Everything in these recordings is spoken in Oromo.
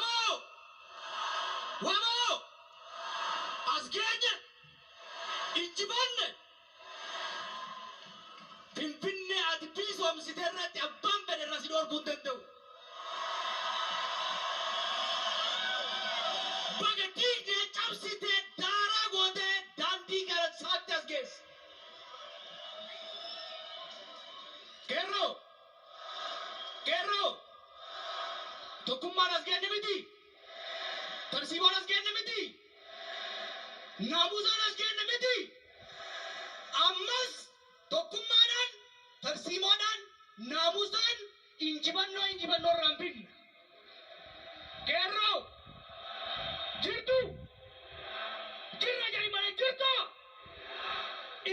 Waboo! Waboo! As geenye! Injifanne! Finfinnee ati bilisoomsite irratti abbaan fedhe irra si dhorkuu hin danda'u. Baga diigdee cabsitee daaraa gootee daandii gara saatti as geesse. Qeerroo! Qeerroo! Tokkummaan as geenne miti? Tarsiimoon as geenne miti? Naamusaan as geenne miti? Ammas tokkummaadhaan, tarsiimoodhaan, naamusaan injifannoo injifannoo irraan finna. Qeerroo! Jirtu! Jirra jedhi malee jirtaa?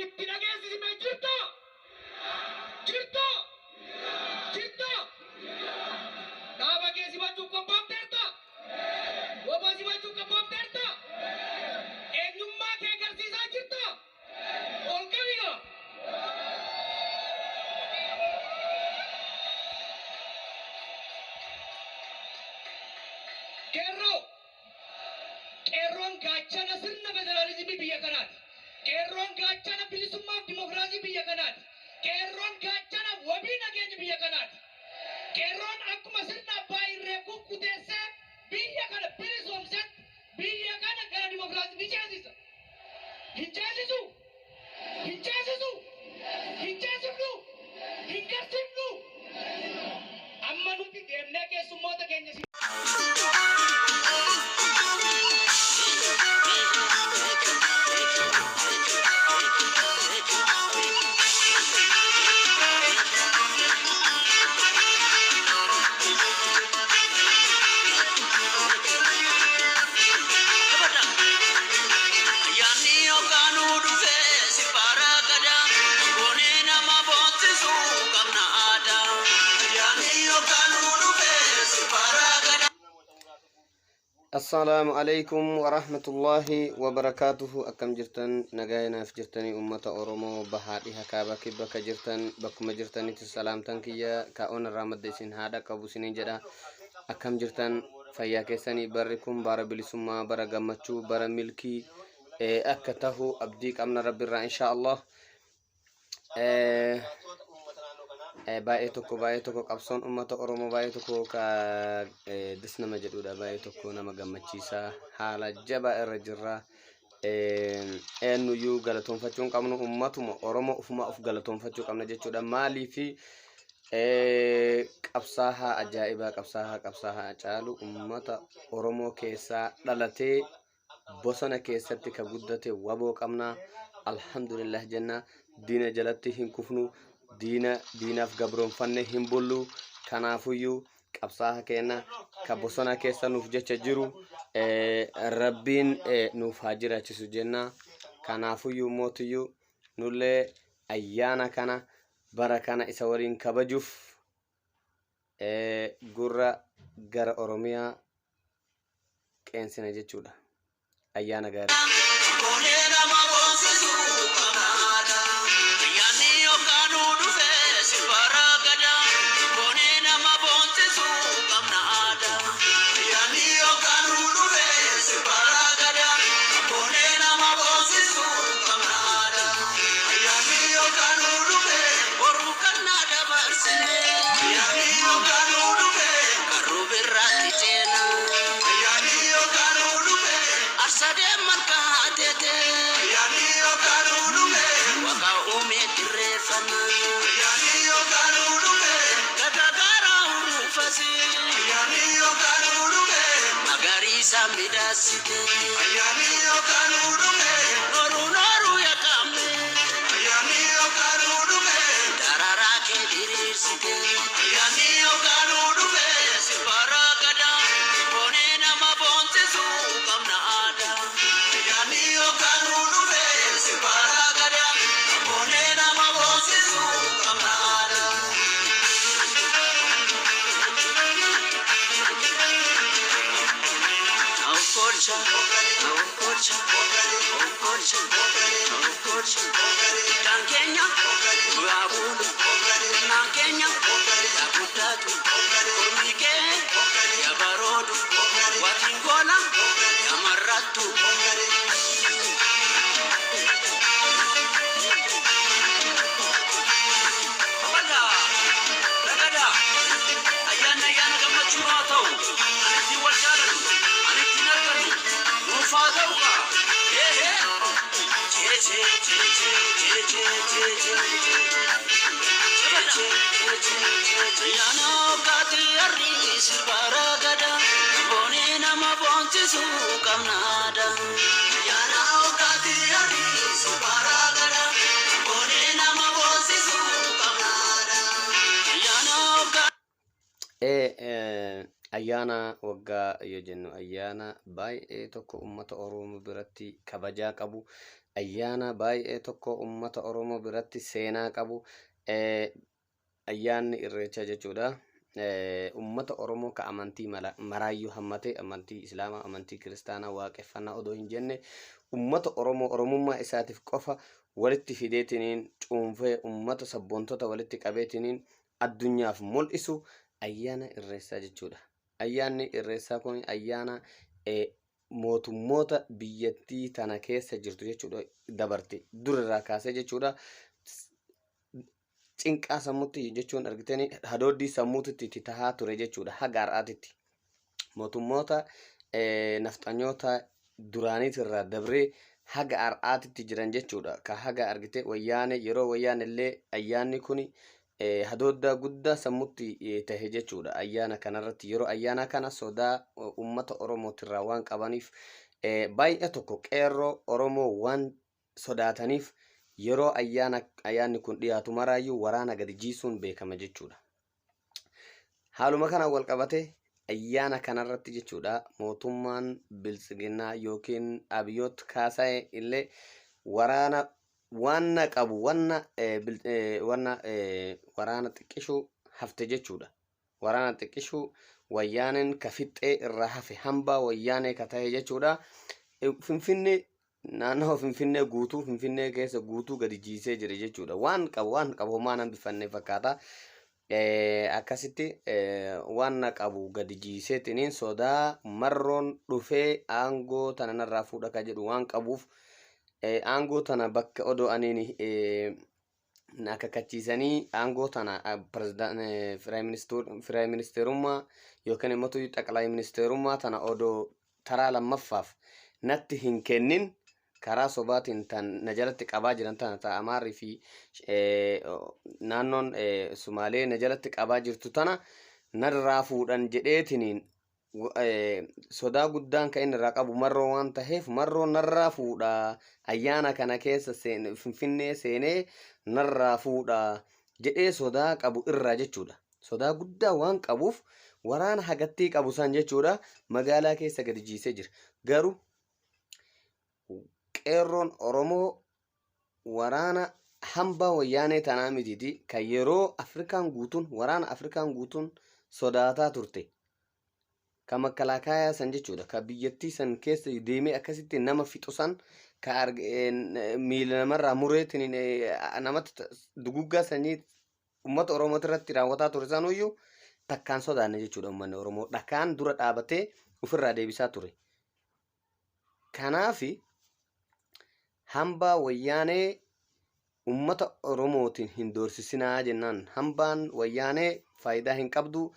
Itti dhageessisi mee jirtaa? Jirtaa? Jirtaa? Dhaaba kee simachuuf qophoofteerta? Waboo simachuuf qophoofteerta? Eenyummaa kee agarsiisaa jirtaa? Ol qabi gaa! Qeerroo! Qeerroon gaachana sirna federaalizimii biyya kanaati. Qeerroon gaachana bilisummaaf dimokiraasii biyya kanaati. Qeerroon gaachana wabii nageenya biyya kanaati. Qeerroon akkuma sirna abbaa irree kukkuteessee biyya kana bilisoomsetti biyya kana gara dimokiraasii ni ceesisa. Hin ceesisu? Hin ceesisu? Hin ceesifnu? Hin garsiifnu? Amma nuti deemnee keessummoota keenya Ayyaanni yookaanuu dhufee si faara gadaa goonee nama boonsisu qabna aadaa. Ayyaanni yookaanuu dhufee si faara gadaa. Assalaamu alaikum warahmatullaahi wabarakaatuhu. Akkam jirtan? Nagaayanaaf jirtanii? Ummata Oromoo bahaa, dhiha, kaaba, kibba ka jirtan, bakkuma jirtanitti salaamtan kiyya kaa'oon irraa madda isin haadha qabu isiniin jedha. Akkam jirtan? Fayyaa keessanii? Barri kun bara bilisummaa, bara gammachuu, bara milkii akka tahu abdii qabna Rabbirraa, inshaa Allah. Baay'ee tokko, baay'ee tokko qabsoon ummata Oromoo baay'ee tokko ka dis nama jedhudha, baay'ee tokko nama gammachiisa. Haala jabaa irra jirra. Eenyuyyuu galatoonfachuu hin qabnu, ummatuma Oromoo ufuma of galatoonfachuu qabna jechuudha. Maaliifi qabsaahaa ajaa'ibaa, qabsaahaa, qabsaahaa caalu ummata Oromoo keessaa dhalatee bosona keessatti ka guddate waboo qabna. Alhamdulillah jenna. Diina jalatti hin kufnu, diina diinaaf gabroonfanne hin bullu. Kanaafuyyuu qabsaaha keenya ka bosona keessa nuuf jecha jiru Rabbiin nuuf haa jiraachisu jenna. Kanaafuyyuu mootiyyuu nullee ayyaana kana bara kana isa waliin kabajuuf gurra gara Oromiyaa qeensina jechuudha. Ayyaana gaarii. Goonee nama boonsisu qabna aadaa. Ayyaanni yookaanuu dhufee si faara gadaa. Goonee nama boonsisu qabna aadaa. Ayyaanni yookaanuu dhufee si faara gadaa. Goonee nama boonsisu qabna aadaa. Ayyaanni yookaanuu dhufee boruu kan na dabarsine. Ayyaanni yookaanuu dhufee karruu birraatti ceena. Ayyaanni yookaanuu dhufee arsadee malkaa teete. Ayyaanni yookaanuu dhufee waaqa uumee dirreeffama. Ayyaanni yookaanuu dhufee gagagaara uruufasi. Ayyaanni yookaanuu dhufee magariisa midhaasite. Ayyaanni yookaanuu dhufee nooruu nooruu yaqaame. Ayyaanni yookaanuu dhufee daraaraa kee diriirsite. Ayyaanni yookaanuu dhufee si faara gadaa. Goonee nama boonsisu qabna aadaa. Ayyaanni yookaanuu dhufee si faara gadaa. Goonee nama boonsisu qabna aadaa. Okolcha, okolcha, okolcha, okolcha. Kan keenya duraa bulu, naan keenya yaa guddatu, mormi kee yaa baroodu. oola yamarrattu. Babal'aa ragadaa ayyaanni ayyaana gammachuu haa ta'u. Kan ittiin wal jaalannu, kan ittiin argannu nuuf haa ta'u kaa. Eehee. Jee jee jee jee jee jee jee jee jee. Ayyaana waggaatti harri sirba ragada. Boonii nama boonsisu qabna aadaa. Ayyaana waggaatti harri sirba ragada. Boonii nama boonsisu qabna aadaa. Ayyaana waggaa. Ayyaana waggaa yoo jennu, ayyaana baay'ee tokko uummata Oromoo biratti kabajaa qabu, ayyaana baay'ee tokko uummata Oromoo biratti seenaa qabu, ayyaanni Irreechaa jechuudha. Uummata Oromoo ka amantii maraayyuu hammatee, amantii Islaamaa, amantii Kiristaanaa, Waaqeffannaa odoo hin jenne, uummata Oromoo Oromummaa isaatiif qofa walitti fideetiniin cuunfee, uummata sabboontota walitti qabeetiniin addunyaaf mul'isu ayyaana Irreessaa jechuudha. Ayyaanni Irreessaa kun ayyaana mootummoota biyyattii tana keessa jirtu jechuudha, dabarte durirraa kaasee jechuudha. Cinqaa sammuutti jechuun argitanii hadooddii sammuutitti itti tahaa ture jechuudha haga har'aatitti. Mootummoota nafxanyoota duraaniitirraa dabree haga har'aatitti jiran jechuudha. Ka haga argite Wayyaane, yeroo Wayyaane illee ayyaanni kun hadooddaa guddaa sammuutti tahe jechuudha. Ayyaana kanarratti, yeroo ayyaana kana sodaa uummata Oromootirraa waan qabaniif, baay'ee tokko qeerroo Oromoo waan sodaataniif, yeroo ayyaanni kun dhiyaatu maraayyuu waraana gadi jiisuun beekama jechuudha. Haaluma kanaan wal qabate ayyaana kanarratti jechuudha, mootummaan Biltsiginnaa yookiin Abiyoot Kaasaayee illee waraana wanna qabu, wanna waraana xiqqishuu hafte jechuudha. Waraana xiqqishuu Wayyaaneen ka fixxee irraa hafe, hambaa Wayyaanee ka ta'e jechuudha. Finfinnee, naannawa Finfinnee guutuu, Finfinnee keessa guutuu gadi jiisee jira jechuudha. Waan qabu homaa nan bifanne fakkaata. Akkasitti waan na qabu gadi jiiseetiniin sodaa Marroon dhufee aangoo tana narraa fuudha ka jedhu waan qabuuf, aangoo tana bakka odoo aniin na akakachiisanii aangoo tana prime ministerummaa yookiin immoo xaqalaa ministeerummaa tana odoo taraa lammaffaaf natti hin kennin, karaa sobaatiin tan na jalatti qabaa jiran tana, ta Amaarrii fi naannoon Sumaalee na jalatti qabaa jirtu tana narraa fuudhan jedheetiniin, sodaa guddaan kan inni irraa qabu Marroo waan taheef, Marroo narraa fuudha, ayyaana kana keessa Finfinnee seenee narraa fuudha jedhee sodaa qabu irraa jechuudha. Sodaa guddaa waan qabuuf waraana hagattii qabu san jechuudha magaalaa keessa gadi jiisee jira. Garuu qeerroon Oromoo waraana hambaa Wayyaanee tanaa mitiiti, kan yeroo Afrikaan guutuun, waraana Afrikaan guutuun sodaataa turte. Ka makkalaakaayaa san jechuudha. Ka biyyattii san keessa deemee akkasitti nama fixu san, ka miila namarraa mureetiin namatti duguggaa sanyii uummata Oromoo irratti raawwataa ture sanuyyuu takkaan sodaanne jechuudha uummanni Oromoo. Dhakaan dura dhaabatee ofirraa deebisaa ture. Kanaafi hambaa Wayyaanee uummata Oromootiin hin doorsisinaa jennaan, hambaan Wayyaanee faayidaa hin qabdu,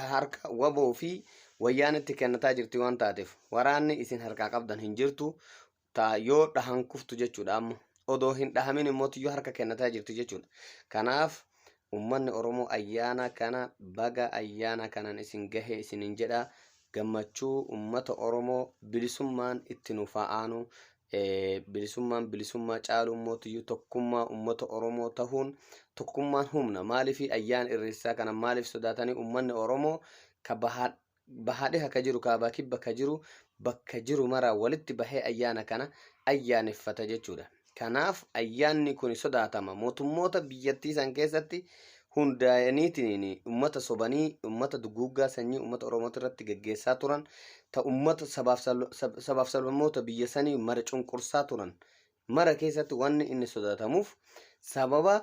harka WABOO fi Wayyaanetti kennataa jirti waan taateef, waraanni isin harkaa qabdan hin jirtu, ta yoo dhahan kuftu jechuudha. Amma odoo hin dhahamin immoo tiyyoo harka kennataa jirti jechuudha. Kanaaf uummanni Oromoo ayyaana kana baga ayyaana kanaan isin gahe isinin jedha. Gammachuu uummata Oromoo bilisummaan itti nuuf haa aanu. Bilisummaan bilisummaa caalu mootiyyuu tokkummaa uummata Oromoo tahuun, tokkummaan humna. Maaliif ayyaana Irreessaa kana maaliif sodaatanii? Uummanni Oromoo ka bahaa dhiha ka jiru, kaabaa kibba ka jiru, bakka jiru maraa walitti bahee ayyaana kana ayyaaneffata jechuudha. Kanaaf ayyaanni kun sodaatama. Mootummoota biyyattii san keessatti hundaa'aniitiin uummata sobanii, uummata duguuggaa sanyii uummata Oromoo irratti geggeessaa turan, ta uummata sabaaf sablammoota biyya sanii mara cunqursaa turan mara keessatti wanni inni sodaatamuuf sababa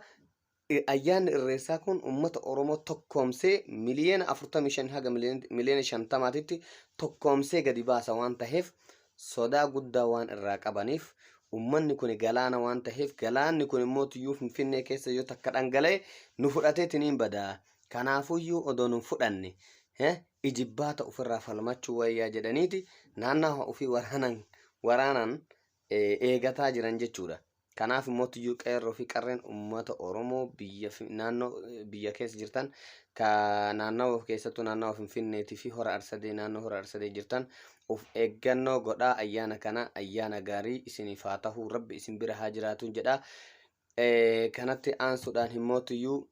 Ayyaanni Irreessaa kun uummata Oromoo tokkoomsee miliyoona 45 haga miliyoona 50titti tokkoomsee gadi baasa waan taheef, sodaa guddaa waan irraa qabaniif, uummanni kun galaana waan taheef, galaanni kun immoo tuyyuu Finfinnee keessa yoo takka dhangala'e nu fudhateetiin badaa. Kanaafuyyuu odoo nu fudhanne ijibbaata ofirraa falmachuu wayyaa jedhaniiti naannawa ofii waraanaan eegataa jiran jechuudha. Kanaaf immoo tuyyuu qeerroo fi qarreen uummata Oromoo biyya naannoo biyya keessa jirtan, ka naannawa keessattuu naannawa Finfinneetii fi Hora Arsadee, naannoo Hora Arsadee jirtan, of eeggannoo godhaa. Ayyaana kana ayyaana gaarii isiniif haa ta'u, Rabbi isin bira haa jiraatu jedha. Kanatti aansuudhaan immoo tuyyuu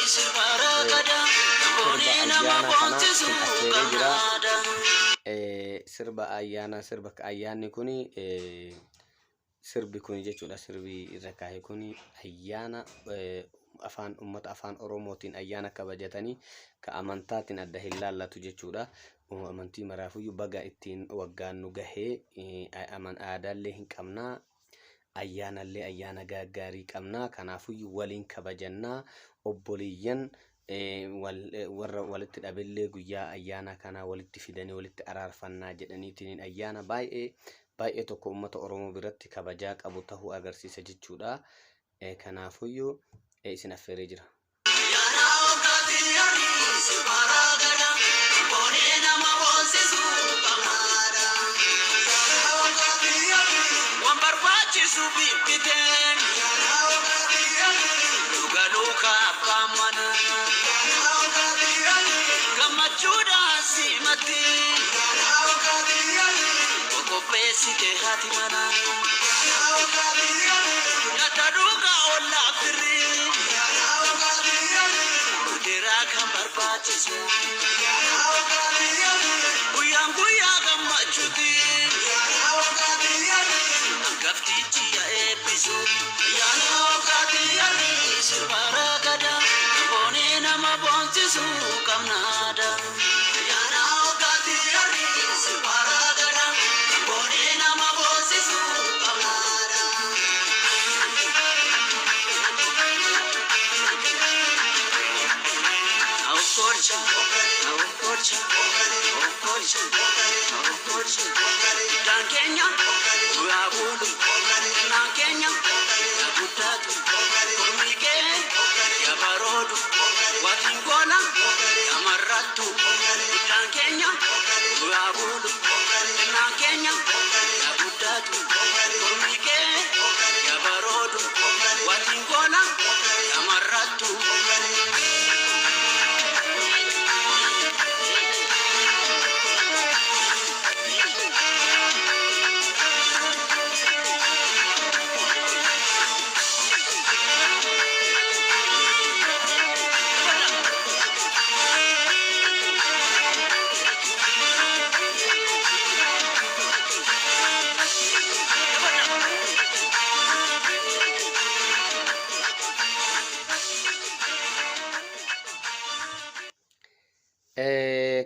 sirba ayyaana kana isin affeeree jira. Sirba ayyaana, sirba ayyaanni kuni, sirbi kun jechuudha, sirbi irra kaa'e kun ayyaana afaan ummata afaan Oromootiin ayyaana kabajatanii ka amantaatiin adda hin laallatu jechuudha. Amantii maraafuyyuu baga ittiin waggaan nu gahee, aadaallee hin qabnaa, ayyaanallee ayyaana gaaggaarii qabnaa, kanaafuyyuu waliin kabajannaa, obboleeyyan warra walitti dhabillee guyyaa ayyaana kanaa walitti fidanii walitti araarfannaa jedhaniitiin ayyaana baay'ee baay'ee tokko uummata Oromoo biratti kabajaa qabu ta'uu agarsiisa jechuudha. Kanaafuyyuu isin affeeree jira. Waan barbaachisu bibbiteen dhugaluu kaabbaa mana gammachuudhaan simatti qopheessite haati mana nyaata dhugaa ollaa firrii kudiraa kan barbaachisu guyyaan guyyaa gammachuuti hangaftichi yaa eebbisu. Sirba ragada boonee nama boonsisu qabnaada. Sirba ragada boonee nama boonsisu qabnaada. Awkolcha, awkolcha, awkolcha, awkolcha. Guddaan keenya du'aa bulu, xinnaan keenya yaa guddatu. Mormi kee yaa baroodu, waatiin gola yaa marrattu. Guddaan keenya du'aa bulu, xinnaan keenya yaa guddatu. Mormi kee yaa baroodu, waatiin gola yaa marrattu.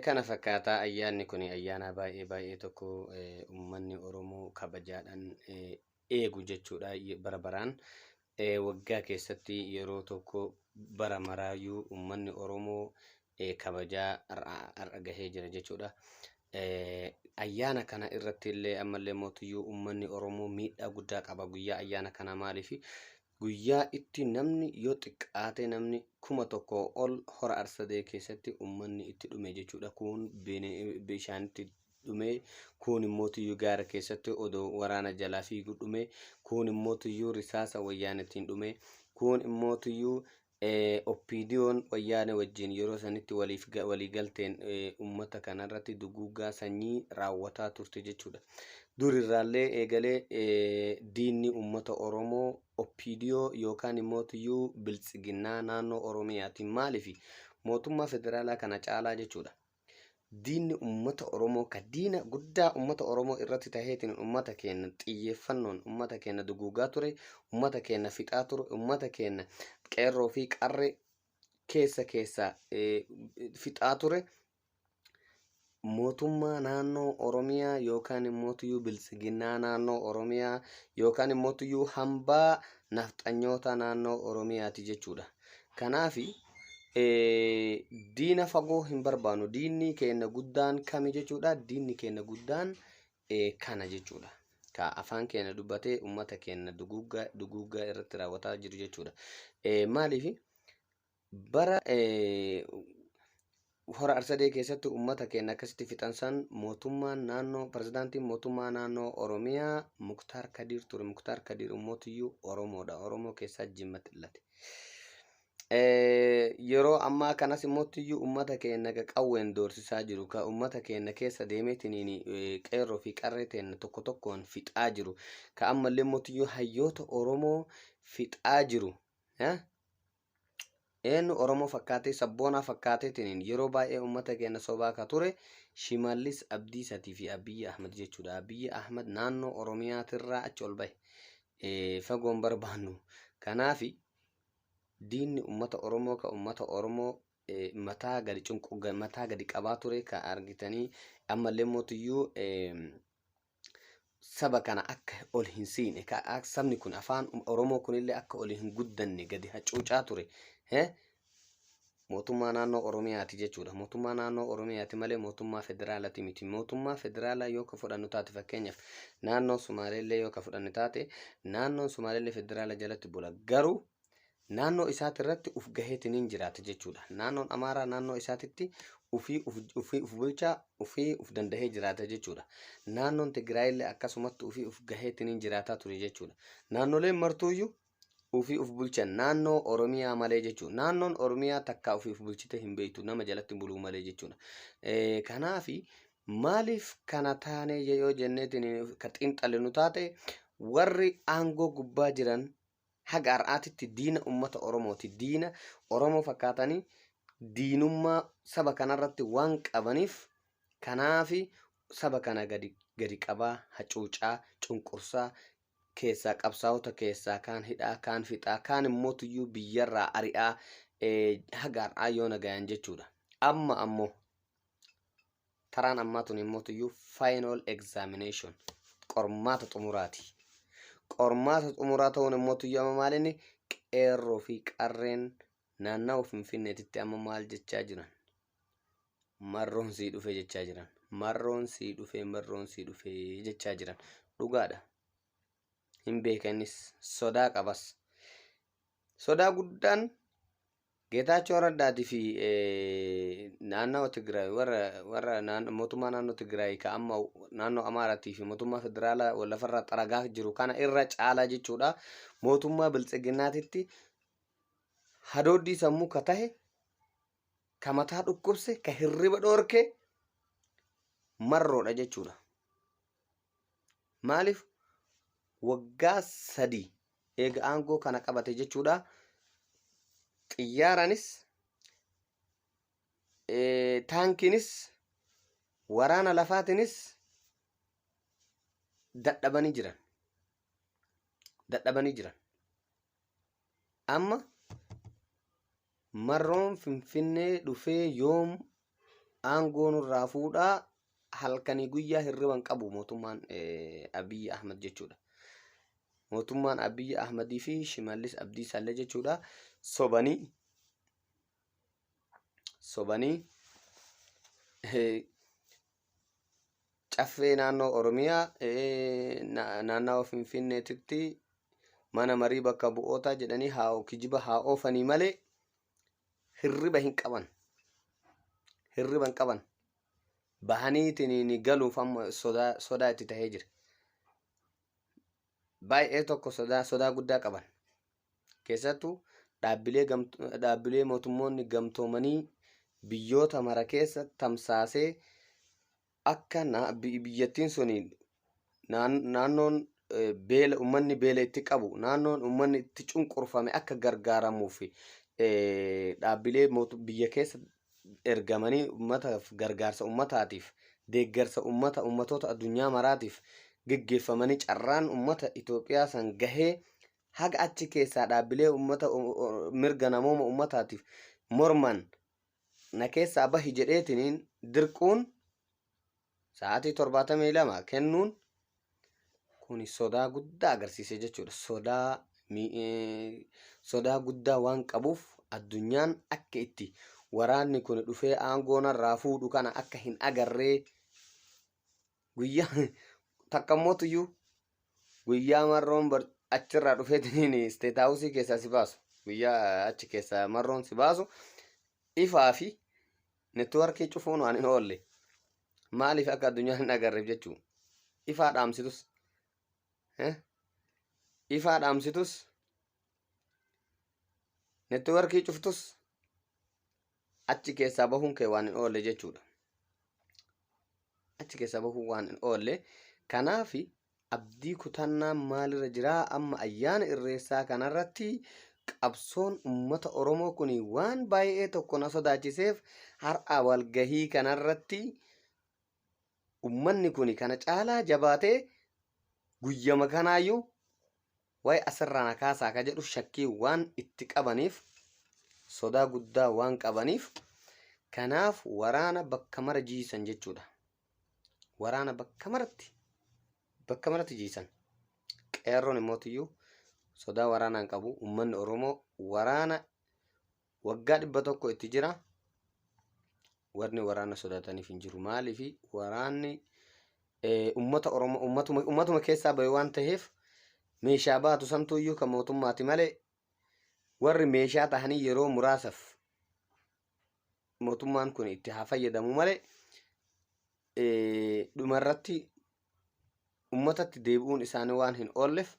Kana fakkaataa ayyaanni kun ayyaana baay'ee baay'ee tokko uummanni Oromoo kabajaadhaan eegu jechuudha bara baraan. Waggaa keessatti yeroo tokko, bara maraayyuu uummanni Oromoo kabajaa har'a gahee jira jechuudha. Ayyaana kana irratti illee ammallee mootiyyuu uummanni Oromoo miidhaa guddaa qaba guyyaa ayyaana kana. Maaliif? Guyyaa itti namni yoo xiqqaate namni 1000 ol Hora Arsadee keessatti uummanni itti dhume jechuudha. Kun bishaanitti dhume, kun immoo tuyyuu gaara keessatti odoo waraana jalaa fiigu dhume, kun immoo tuyyuu risaasa wayyaanetiin dhume, kun immoo tuyyuu OPDOn wayyaane wajjin yeroo sanitti waliif walii galteen uummata kanarratti duguuggaa sanyii raawwataa turte jechuudha. Durirraallee eegalee diinni uummata Oromoo OPDO yookaan immoo tuyyuu Biltsiginnaa naannoo Oromiyaatiin. Maaliif? Mootummaa federaalaa kana caalaa jechuudha. Diinni uummata Oromoo ka diina guddaa uummata Oromoo irratti taheetiin uummata keenya xiyyeeffannoon uummata keenya duguugaa ture, uummata keenya fixaa ture, uummata keenya qeerroo fi qarree keessa keessa fixaa ture, mootummaa naannoo Oromiyaa yookaan immoo tuyyuu Biltsiginnaa naannoo Oromiyaa yookaan immoo tuyyuu hambaa Nafxanyoota naannoo Oromiyaati jechuudha. Kanaafi diina fagoo hin barbaannu. Diinni keenya guddaan kami jechuudha? Diinni keenya guddaan kana jechuudha. Ka afaan keenya dubbatee uummata keenya duguuggaa duguuggaa irratti raawwataa jiru jechuudha. Maaliif bara Hora Arsadee keessatti uummata keenya akkasitti fixansan mootummaan naannoo, pirezidaantiin mootummaa naannoo Oromiyaa Muktaar Kadiir ture. Muktaar Kadiir ummootiyyuu Oromoodha. Oromoo keessaa Jimmatti dhalate. Yeroo ammaa kanas immootiyyuu uummata keenya ka qawween doorsisaa jiru, ka uummata keenya keessa deemeetiniin qeerroo fi qarree teenya tokko tokkoon fixaa jiru, ka ammallee immootiyyuu hayyoota Oromoo fixaa jiru. Eenyu Oromoo fakkaatee, sabboonaa fakkaateetiniin yeroo baay'ee uummata keenya sobaa ka ture Shimallis Abdiisatii fi Abiyyi Ahmad jechuudha. Abiyyi Ahmad naannoo Oromiyaatirraa achi ol bahe. Fagoon barbaannu. Kanaafi diinni uummata Oromoo ka uummata Oromoo mataa gadi cunqu, mataa gadi qabaa ture, ka argitanii ammallee mootiyyuu saba kana akka ol hin siine, ka sabni kun, afaan Oromoo kunillee akka ol hin guddanne gadi hacuucaa ture mootummaa naannoo Oromiyaati jechuudha. Mootummaa naannoo Oromiyaati malee mootummaa federaalaati miti. Mootummaa federaalaa yoo ka fudhannu taate, fakkeenyaaf naannoo Sumaaleellee yoo ka fudhannu taate, naannoon Sumaaleellee federaala jalatti bula. Garuu naannoo isaati irratti uf gaheetiin jiraata jechuudha. Naannoon Amaaraa naannoo isaatitti ufii ufii uf bulchaa, ufii uf dandahee jiraata jechuudha. Naannoon Tigraayillee akkasumatti ufii uf gaheetiin jiraataa ture jechuudha. Naannoleen martuuyyuu ufii uf bulchan naannoo Oromiyaa malee jechuudha. Naannoon Oromiyaa takkaa ufii uf bulchite hin beektu, nama jalatti buluu malee jechuudha. Kanaafi maaliif kana taanee yoo jenneetiin ka xiinxallinu taate, warri aangoo gubbaa jiran haga har'aatitti diina uummata Oromooti. Diina Oromoo fakkaatanii diinummaa saba kanarratti waan qabaniif, kanaafi saba kana gadi gadi qabaa, hacuucaa, cunqursaa keessaa, qabsaa'ota keessaa kaan hidhaa, kaan fixaa, kaan immoo tuyyuu biyyarraa ari'aa haga har'aa yoo nagayan jechuudha. Amma ammoo taraan ammaa tun immoo tuyyuu final examination, qormaata xumuraati. Qormaata xumuraa ta'uun immoo tuyyuu amma maalinni qeerroo fi qarreen naannawa Finfinneetitti amma maal jechaa jiran? "Marroon sii dhufe" jechaa jiran. "Marroon sii dhufe, marroon sii dhufe" jechaa jiran. Dhugaadha. Hin beekanis, sodaa qabas. Sodaa guddaan Geetaachoo Raddaatii fi naannawa Tigraay, warra mootummaa naannoo Tigraay ka amma naannoo Amaaraatii fi mootummaa federaalaa lafarraa xaragaa jiru kana irra caalaa jechuudha. Mootummaa Biltsiginnaatitti hadooddii sammuu ka tahe, ka mataa dhukkubse, ka hirriba dhoorke Marroodha jechuudha. Maaliif waggaa 3 eega aangoo kana qabate jechuudha. Xiyyaaraanis, taankiinis, waraana lafaatiinis dadhabanii jiran. Dadhabanii jiran. Amma Marroon Finfinnee dhufee yoom aangoo nurraa fuudhaa, halkanii guyyaa hirriba hin qabu mootummaan Abiyyi Ahmad jechuudha. Mootummaan Abiyyi Ahmadii fi Shimallis Abdiisaallee jechuudha, sobanii sobanii caffee naannoo Oromiyaa naannawa Finfinneetitti mana marii bakka bu'ootaa jedhanii haa kijiba haa oofanii malee hirriba hin qaban. Hirriba hin qaban. Bahaniitiin galuuf amma sodaa itti tahee jira. Baay'ee tokko sodaa guddaa qaban. Keessattuu dhaabbilee mootummoonni gamtoomanii biyyoota mara keessa tamsaasee akka biyyattiin suni naannoon beela, uummanni beela itti qabu, naannoon uummanni itti cunqurfame akka gargaaramuuf dhaabbilee biyya keessa ergamanii uummataaf gargaarsa, uummataatiif deeggarsa, uummata uummatoota addunyaa maraatiif geggeeffamanii carraan uummata Itoophiyaa san gahee haga achi keessaa dhaabbilee uummata mirga namooma uummataatiif morman na keessaa bahi jedheetiniin dirquun sa'aatii 72 kennuun kuni sodaa guddaa agarsiise jechuudha. Sodaa Sodaa guddaa waan qabuuf addunyaan akka itti waraanni kun dhufee aangoo narraa fuudhu kana akka hin agarree guyyaa takka mootuyyuu guyyaa Marroon achirraa dhufeetiin State House keessaa si baasu, guyyaa achi keessaa Marroon si baasu, ifaa fi networkii cufuun waan hin oolle. Maaliif? Akka addunyaan hin agarreef jechuu. Ifaa dhaamsitus, ifaa dhaamsitus, networkii cuftus, achi keessaa bahuun kee waan hin oolle jechuudha. Achi keessaa bahuun waan hin oolle. Kanaaf abdii kutannaa maalirra jiraa? Amma ayyaana Irreessaa kanarratti qabsoon ummata Oromoo kun waan baay'ee tokko na sodaachiseef, har'a walgahii kanarratti ummanni kun kana caalaa jabaatee guyyama kanaayyuu waa'ee asirraa na kaasaa ka jedhu shakkii waan itti qabaniif, sodaa guddaa waan qabaniif, kanaaf waraana bakka mara jiisan jechuudha. Waraana bakka maratti jiisan. Qeerroon immootiyyuu sodaa waraanaan qabu. Uummanni Oromoo waraana waggaa 100 itti jira. Warni waraana sodaataniif hin jiru. Maaliif? Waraanni uummata Oromoo uummatuma keessaa bahe waan ta'eef, meeshaa baatu santuuyyuu kan mootummaati malee, warri meeshaa tahanii yeroo muraasaaf mootummaan kun itti haa fayyadamu malee, dhumarratti uummatatti deebi'uun isaanii waan hin oolleef,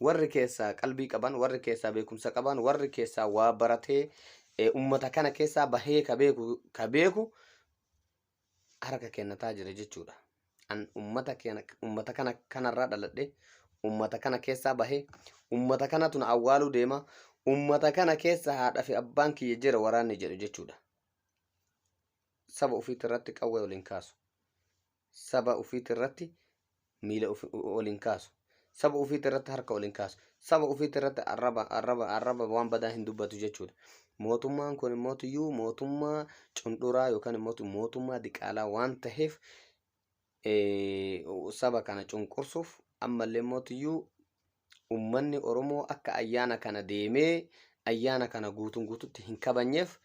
warri keessaa qalbii qaban, warri keessaa beekumsa qaban, warri keessaa waa baratee uummata kana keessaa bahee ka beeku harka kennataa jira jechuudha. An uummata keena uummata kana kanarraa dhaladhe, uummata kana keessaa bahee, uummata kanatu na awwaaluu deema, uummata kana keessa haadha fi abbaan kiyya jira waraanni jedhu jechuudha. Saba ofiitti irratti qawwee waliin kaasu. Saba ofiitti irratti miila waliin kaasu. Saba ofiitti irratti harka waliin kaasu. Saba ofiitti irratti arraba waan badaa hin dubbatu jechuudha. Mootummaan kun immootiyyuu mootummaa cunduraa yookaan immoo mootummaa diqaalaa waan ta'eef, saba kana cunqursuuf ammallee mootiyyuu ummanni Oromoo akka ayyaana kana deemee ayyaana kana guutuun guututti hin kabajneef,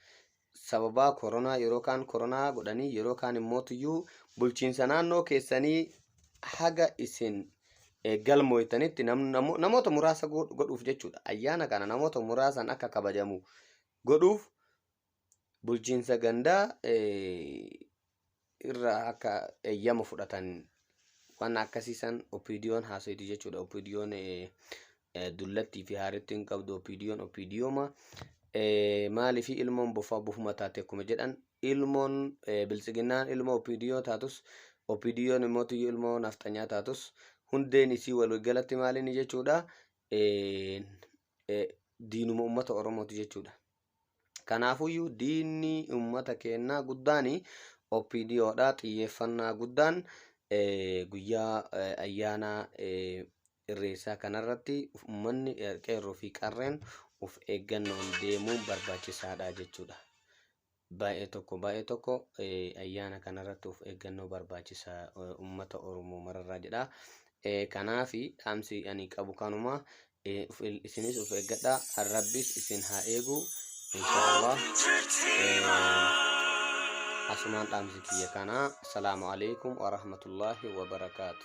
sababaa koronaa yeroo kaan koronaa godhanii, yeroo kaan immootiyyuu bulchiinsa naannoo keessanii haga isin galmooytanitti namoota muraasa godhuuf jechuudha. Ayyaana kana namoota muraasaan akka kabajamu godhuuf bulchiinsa gandaa irraa akka eeyyama fudhatan waan akkasiisan OPDOn haasoyti jechuudha. OPDOn dullattii fi haarittii hin qabdu. OPDOn OPDOma. Maaliif? Ilmoon bofaa bofuma taate akkuma jedhan, ilmoon Biltsiginnaan ilmoo OPDO taatus, OPDOn immoo ilmoo nafxanyaa taatus, hundeen isii waliigalatti maaliin jechuudha? Diinuma uummata Oromooti jechuudha. Kanaafuyyuu diinni uummata keenyaa guddaan OPDOdha. Xiyyeeffannaa guddaan guyyaa ayyaana Irreessaa kanarratti uummanni qeerroo fi qarreen of eeggannoon deemuun barbaachisaadha jechuudha. Baay'ee tokko baay'ee tokko ayyaana kanarratti of eeggannoo barbaachisaa uummata Oromoo mararraa jedha. Kanaafi dhaamsi ani qabu kanuma. Isinis of eeggadhaa. Rabbis isin haa eegu. Inshaallah. Asumaan dhaamsi kiyya kanaa. Asalaamu alaikum wa rahmatullahi wa barakaatu.